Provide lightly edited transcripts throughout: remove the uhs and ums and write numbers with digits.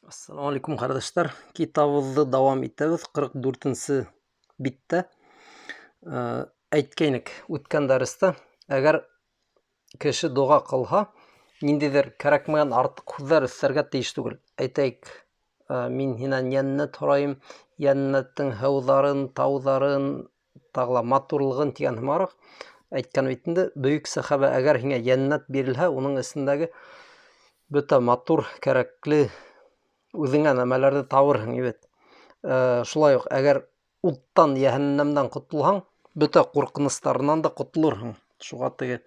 Ассаламу алейкум, ҡәрҙәштәр. Китабыбыҙҙы дауам итәбеҙ. 44-нсе биттә. Әйткәйнек үткән дәрестә, әгәр кеше доға ҡылһа, ниндәйҙер кәрәкмәгән артыҡ һүҙҙәр өҫтәргә тейеш түгел. Әйтәйек, мин һинән йәннәт һорайым, йәннәттең һыуҙарын, тауҙарын, тағы ла матурлығын тигән һымаҡ әйткән бит инде. Бөйөк сәхәбә, әгәр һиңә йәннәт бирелһә, уның эсендәге бөтә матур, кәрәкле үҙеңә нәмәләрҙе табырһың бит. Шулай уҡ, әгәр уттан, йәһәннәмдән ҡотолһаң, бөтә ҡурҡыныстарынан да ҡотолорһоң. Шуға теге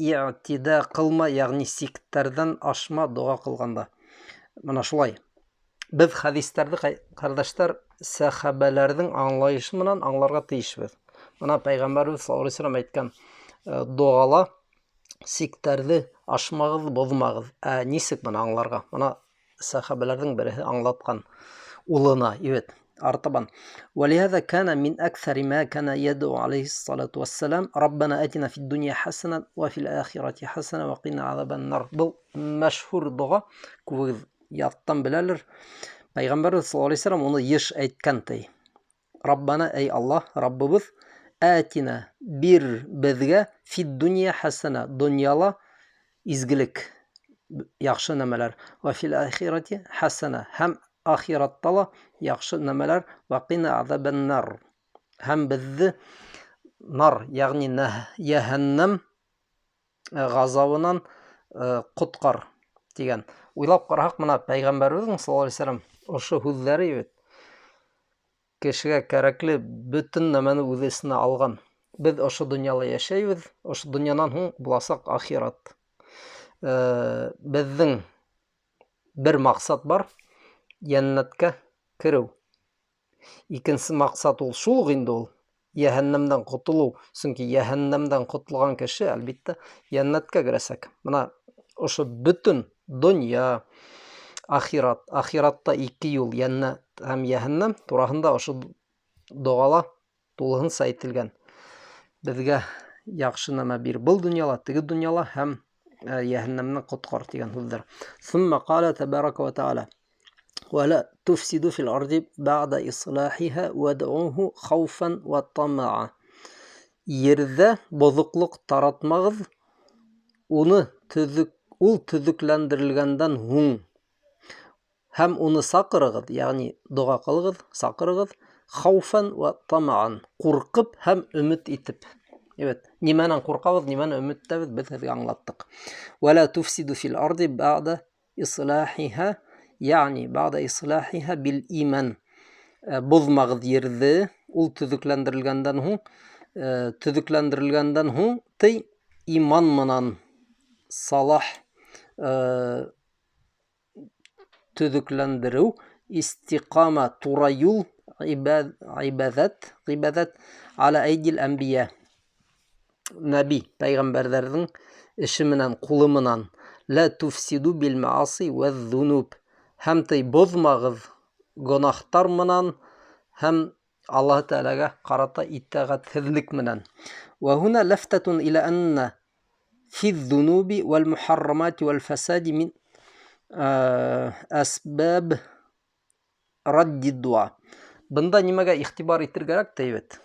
иғтиҙа ҡылма, йәғни сиктәрҙән ашма доға ҡылғанда. Мына шулай. Беҙ хәдистәрҙе, ҡәрҙәштәр, сәхәбәләрҙең аңлайышы менән аңларға тейешбеҙ. Мына Пәйғәмбәребеҙ саллаллаһу алейһи ва сәлләм әйткән, доғала сиктәрҙе ашмағыҙ, боҙмағыҙ. Ә нисек быны аңларға? Мына сәхәбәләрҙең береһе аңлатҡан улына, ибет, артабан. Вәлиһәҙә кәнә мин әкҫәри мә кәнә йәдү алейһиссалату вәссәләм, Раббана атина фид дунья хәсәнә вә фил ахирати хәсәнә вә ҡина аҙабан нар. Был мәшһүр доға, күбегеҙ яттан беләлер. Пәйғәмбәрбеҙ саллаллаһу алейһи ва сәлләм уны йыш әйткән ти. Раббана, эй Аллаһ, Раббыбыҙ, атина, бир беҙгә, фид дунья хәсәнә, донъяла изгелек, яҡшы нәмәләр, вә фил ахирати хәсәнә, һәм ахиратта ла яҡшы нәмәләр, вә ҡина аҙабан нар, һәм беҙҙе нар, йәғни йәһәннәм ғазабынан ҡотҡар тигән. Уйлап ҡараһаҡ, мына Пәйғәмбәребеҙҙең саллаллаһу алейһи ва сәлләм ошо һүҙҙәре бит кешегә кәрәкле бөтөн нәмәне үҙ эсенә алған. Беҙ ошо донъяла йәшәйбеҙ, ошо донъянан һуң буласаҡ ахират. Беҙҙең бер маҡсат бар, йәннәткә кереү. Икенсе маҡсат ул шул уҡ инде ул, йәһәннәмдән ҡотолоу. Сөнки йәһәннәмдән ҡотолған кеше, әлбиттә, йәннәткә керәсәк. Мына ошо бөтөн донъя, ахират, ахиратта ике юл, йәннәт һәм йәһәннәм тураһында ошо доғала тулыһынса әйтелгән. Беҙгә яҡшы нәмә бир был донъяла, теге донъяла һәм йәһәннәмдән ҡотҡар тигән һүҙҙәр. Сумма ҡала тәбәрәкә вә тәғәлә: «Вә лә туфсиду фил арди бәғдә ислахиһа вәдъуху хауфан вә тамаа». Ерҙә боҙоҡлоҡ таратмағыҙ, уны төҙөк, ул төҙөкләндерелгәндән һуң, һәм уны саҡырығыҙ, йәғни доға ҡылығыҙ, саҡырығыҙ, хауфан вә тамаан, ҡурҡып һәм өмөт итеп. Evet, нимәнән ҡурҡабыҙ, нимәне өмөт итәбеҙ, беҙ һеҙгә аңлаттыҡ. Вә лә туфсиду фил арди бәғдә ислахиһа, йәғни бәғдә ислахиһа бил иман. Боҙмағыҙ ерҙе, ул төҙөкләндерелгәндән һуң, төҙөкләндерелгәндән һуң ти иман менән салах, төҙөкләндереү, истиҡама, тура юл, ибәҙәт, ғибәҙәт аля әйдил әнбия, нәби, пәйғәмбәрҙәрҙең эше менән, ҡулы менән. Лә туфсиду бил мааси вә ҙунуб, һәм ти боҙмағыҙ гонахтар менән һәм Аллаһ Тәғәләгә ҡарата итәғәтһеҙлек менән. Вә һуна ләфтәтун иля анна фи ҙунуби вәл мухаррамати вәл фасади мин әсбәб радди дуа. Бында нимәгә иғтибар итергә кәрәк тә бит?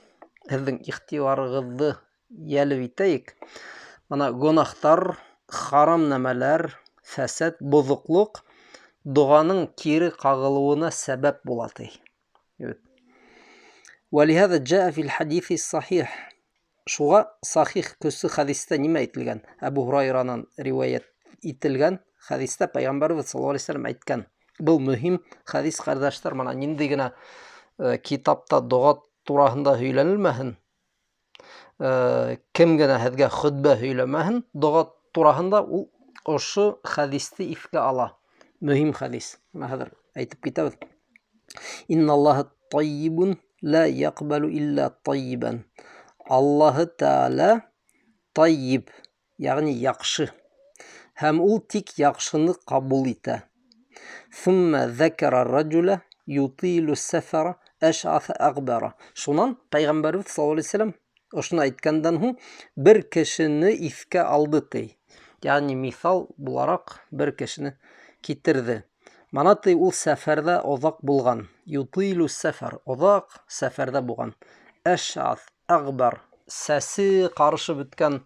Һеҙҙең иғтибарығыҙҙы йәлеп итәйек. Мына гонахтар, харам нәмәләр, фәсәд, боҙоҡлоҡ доғаның кире ҡағылыуына сәбәп була ти. Evet. Вәлиһәҙә джаа фил хадиҫи сахих. Шуға сахих көсө хәдистә нимә әйтелгән? Әбу Һурайранан риүәйәт ителгән хәдистә Пәйғәмбәребеҙ саллаллаһу алейһи ва сәлләм әйткән. Был мөһим хәдис, ҡәрҙәштәр, мына ниндәй генә китапта доға тураһында һөйләнелмәһен, кем генә һеҙгә хөтбә һөйләмәһен, доға тураһында ул ошо хәдисте иҫкә ала. Мөһим хәдис. Мына хәҙер әйтеп китәбеҙ. Инналлаһа таййибун ла яҡбалу илля таййибан. Аллаһы Тәғәлә таййиб, йәғни яҡшы. Һәм ул тик яҡшыны ҡабул итә. Сумма закара раджула ютилу сафара аш'аҫа ағбара. Шунан Пәйғәмбәребеҙ саллаллаһу алейһи ва сәлләм ошоно әйткәндән һуң бер кешене иҫкә алды ти. Йәғни миҫал булараҡ бер кешене китерҙе. Мана ти ул сәфәрҙә оҙаҡ булған. Ютилу сәфәр, оҙаҡ сәфәрҙә булған. Әшәҫ, әғбар, сәсе ҡарышып бөткән,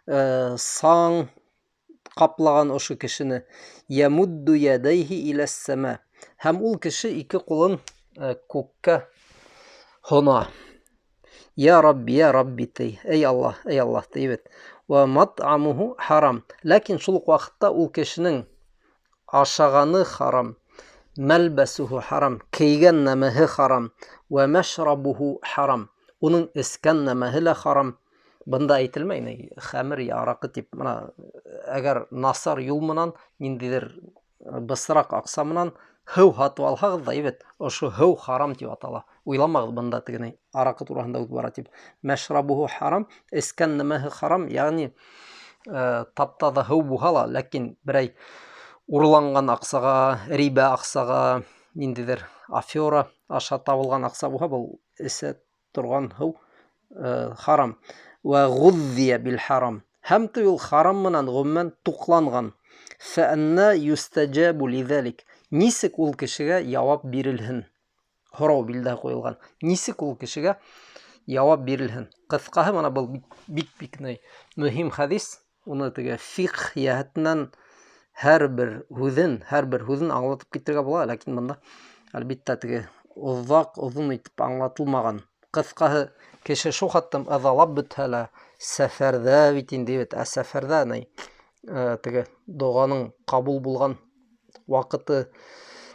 саң ҡаплаған ошо кешене. Ямудду ядайһи иләс-сәмә. Һәм ул кеше ике ҡулын күккә һона. Я Рабби, я Рабби ти. Эй Аллаһ, эй Аллаһ ти бит. Ва мат'амуху харам. Ләкин шул уҡ ваҡытта ул кешенең ашағаны харам, мәлбәсүһү харам, кейгән нәмәһе харам, вә мәшрабуху харам. Уның эскән нәмәһе лә харам. Бында әйтелмәй ни хәмер я араҡы тип. Мына әгәр насар юл менән ниндәйҙер бысраҡ аҡса менән һыу һатып алһағыҙ ҙа, әйбәт, ошо һыу харам тип атала. Уйламағыҙ бында тегене араҡы тураһында үҙ бара тип. Мәшрабуху харам, эскән нәмәһе харам, ягъни тап-таҙа һыу булһа ла, ләкин берәй урланған аҡсаға, рибә аҡсаға, ниндәйҙер афера аша табылған аҡса булһа, был эсә торған һыу харам. Вә ғуҙҙия бил харам. Һәм ти ул харам менән ғөмүмән туҡланған. Фәәннә юстәҗәбу лиҙәлик. Нисек ул кешегә яуап бирелһен? Һорау билдә ҡуйылған. Нисек ул кешегә яуап бирелһен? Ҡыҫҡаһы, мына был бик бик мөһим хәдис. Уны теге фиҡһ йәһәтенән һәр бер һүҙен аңлатып китергә була, ләкин бында әлбиттә теге оҙаҡ, оҙон итеп аңлатылмаған. Ҡыҫҡаһы, кеше шул хаттым ыҙалап бөтһә лә, сәфәрҙә бит инде бит, ә сәфәрҙә ни, теге доғаның ҡабул булған ваҡыты,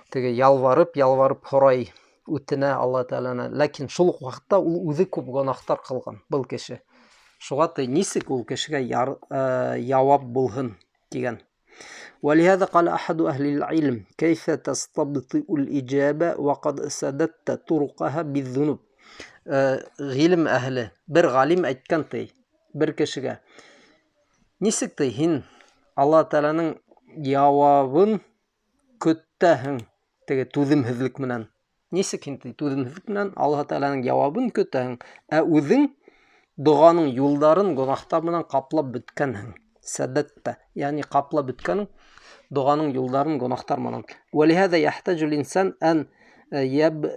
теге ялварып, ялварып һорай, үтенә Алла Тәғәләне. Ләкин шул уҡ ваҡытта ул үҙе күп гонаһтар ҡылған был кеше. Шуға ти нисек ул кешегә яуап булһын тигән. ولهذا قال أحد أهل العلم كيف تستبطئ الإجابة وقد سددت طرقها بالذنوب. Ғилем әһле, бер ғалим әйткән ти, бер кешегә: нисек ти һин Алла Тәғәләнең яуабын көтәһең теге түҙемһеҙлек менән? Нисек һин ти түҙемһеҙлек менән Алла Тәғәләнең яуабын көтәһең, ә үҙең доғаның юлдарын гонаһтар менән ҡаплап бөткәнһең? Сәдәттә, ягъни ҡаплап бөткәнең доғаның юлдарын гонаһтар менән. ولهذا يحتاج الإنسان أن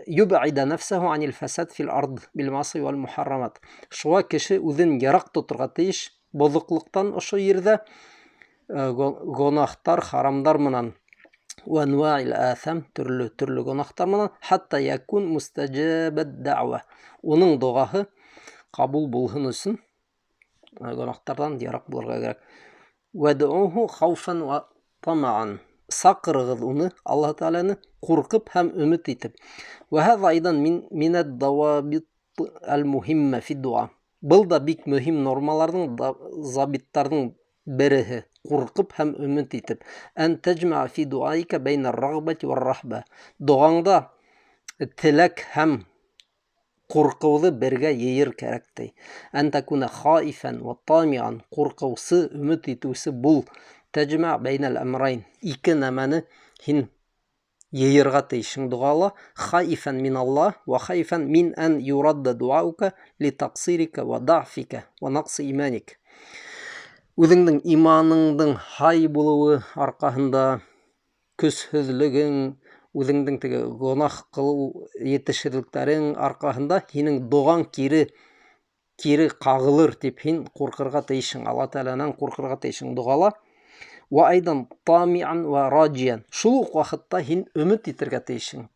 يبعد نفسه عن الفساد في الأرض بالمعاصي والمحرمات. Шуға кеше үҙен йыраҡ тоторға тейеш боҙоҡлоҡтан ошо ерҙә, гонаһтар, харамдар менән, وأنواع الآثام, төрлө төрлө гонаһтар менән, حتى يكون مستجاب الدعوة. Уның доғаһы ҡабул булһын өсөн гонаһтарҙан йыраҡ булырға кәрәк. وادعوه خوفا وطمعا. Саҡырығыҙ уны, Аллаһ Тәғәләне, ҡурҡып һәм өмөт итеп. وهذا أيضا من الضوابط المهمة في الدعاء. Был да бик мөһим нормаларҙың, забиттарҙың береһе, ҡурҡып һәм өмөт итеп. Ән тәжмә фи дуаика бәйнә рағбәти вәр рахба. Доғаңда теләк һәм ҡурҡыуҙы бергә йыйыр кәрәк ти. Ән тәкүнә хаифән вә тамиан, ҡурҡыусы, өмөт итеүсе бул. Тәжмә бәйнәл әмрайн. Ике нәмәне һин йыйырға тейешең доғала. Хаифән мин Аллаһ вә хаифән мин ән юрадда дуаука ли тақсирика вә даъфика вә наҡсы иманик. Үҙеңдең иманыңдың һай булыуы арҡаһында, көсһөҙлөгөң, үҙеңдең теге гонаһ ҡылыу етешһеҙлектәрең арҡаһында һинең доғаң кире ҡағылыр тип һин ҡурҡырға тейешһең, Алла Тәғәләнән ҡурҡырға тейешһең доғала. Вә айдан тамиан вә раджиян. Шул уҡ ваҡытта һин өмөт итергә тейешһең,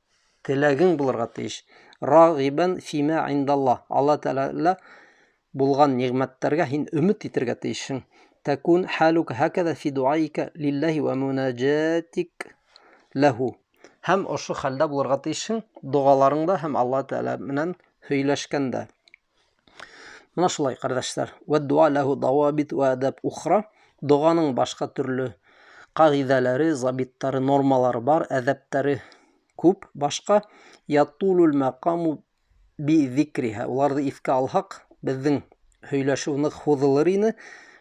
теләгең булырға тейеш. Рағибан фима индаллаһ. Алла Тәғәлә булған ниғмәттәргә һин өмөт итергә тейешһең. Тәкун халука һакәҙә фи дуаика лиллаһи вә мунаҗатик ләһу. Һәм ошо хәлдә булырға тейешһең доғаларыңда һәм Алла Тәғәлә менән һөйләшкәндә. Мына шулай, ҡәрҙәштәр. Вә дуа ләһу дауабит вә адаб ухра. Доғаның башҡа төрлө ҡағиҙәләре, забиттары, нормалары бар, әҙәптәре күп башҡа. Ятулул мәҡаму би зикриһа. Уларҙы иҫкә алһаҡ, беҙҙең һөйләшеү ныҡ һуҙылыр ине.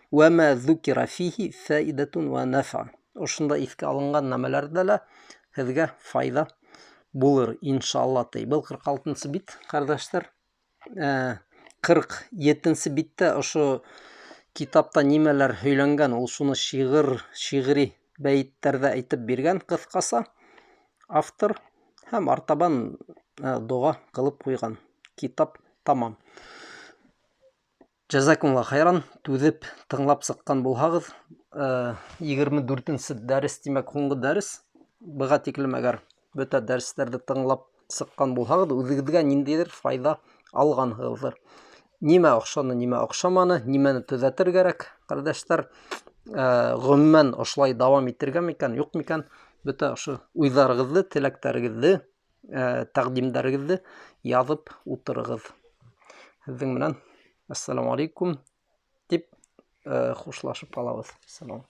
Вә мә зукира фихи фаидатун вә нафа. Ошонда иҫкә алынған нәмәләрҙә лә һеҙгә файҙа булыр, иншалла ти. Был ҡырҡ алтынсы бит, ҡәрҙәштәр. Ҡырҡ етенсе биттә ошо китапта нимәләр һөйләнгән, ул шуны шиғри бәйеттәрҙә әйтеп биргән ҡыҫҡаса. Автор һәм артабан доға ҡылып ҡуйған. Китап тамам. Джазакумулла хайран, түҙеп тыңлап сыҡҡан булһағыҙ, 24-нсе дәрес, тимәк, һуңғы дәрес. Быға тиклем әгәр бөтә дәрестәрҙе тыңлап сыҡҡан булһағыҙ, үҙегеҙгә ниндәйҙер файҙа алғанһығыҙҙыр. Нимә оҡшаны, нимә оҡшаманы, нимәне төҙәтер кәрәк, ҡәрҙәштәр, ғөмүмән ошолай дауам итергә микән, юҡ микән, бөтә ошо уйҙарығыҙҙы, теләктәрегеҙҙе, тәҡдимдәрегеҙҙе яҙып ултырығыҙ. Һеҙҙең менән ассаламу алейкум тип хушлашып ҡалабыҙ. Салам.